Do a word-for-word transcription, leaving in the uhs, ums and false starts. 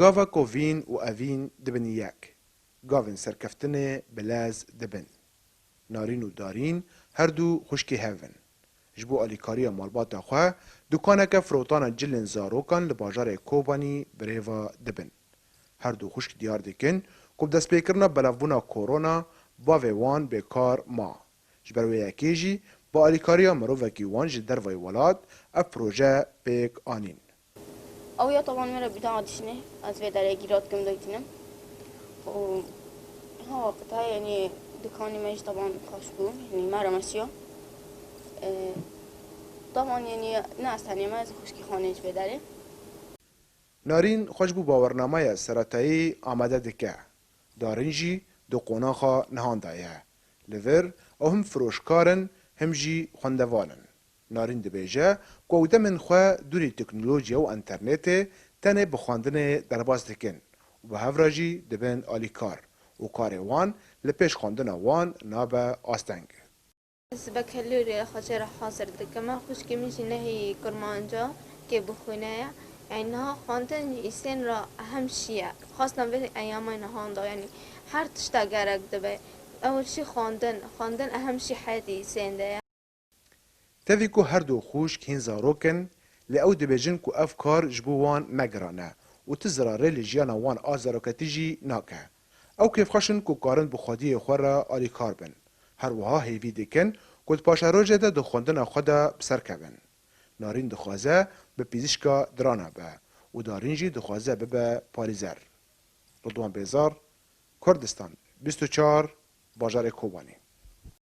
Gava ku vîn û evîn dibin yek, gavên serkeftinê bi lez dibin. Narîn û Darîn her du xwişkê hev in. Ji bo alîkariya malbata xwe, dukaneke firotana cilên zarokan li bajarê Kobanî bi rêva dibin. Her du xwişk diyar dikin ku bi destpêkirina belavbûna korona bavê wan bêkar ma. Ji ber wê yekê jî bi alîkariya mirovekî wan ji dervayî welat ev proje pêk anîn. Ew ya taban me re bir daha dişine, ez vê derê gîrat kim doytînim. Û ha waqit he, yani, dukanî me jî taban xweş bû, yani, me re mesiya. E, taban, yani, ne ez tenê me, ez xwişkî xanê ji vê derê. Narîn xwe ji bo bawernameya seretayî amade dike. Darîn jî di qonaxa nihan de ye. Li vir ew him firoşkar in, him jî xwendevan in. Narîn dibêje ku ew demên xwe dûrî teknolojiya û înternetê tenê bi xwendinê derbas dikin û bi hev re jî dibin alîkar û karê wan li pêş xwendina wan nabe asteng. Ez bi kelûrê xwe jê re hazir dikim. Xwişkê min jî nehî kurmanca kê bixwîne ye. Yani niha xwendin îsên re ehem şî ye. Xwestin vê eyama nihan de, yani her tişta gerek dibe. Ew şî xwendin. Xwendin ehem şî heyetê îsên de ye. Tevî ku her du xwişk hîn zarok in, lê ew dibêjin ku ev kar ji bo wan ne giran e û ti zirarê li jiyana wan a zaroketî jî nake. Ew kêfxweş in ku karin bi xwediyê xwe re alîkar bin. Her wiha hêvî dikin ku di paşerojê de di xwendina xwe de bi ser kevin. Narîn dixwaze bi pizîşka dirana be û Darîn jî dixwaze bibe parêzer. Ridwan Bêzar, Kurdistan bîst û çar, bajarê Kobanê.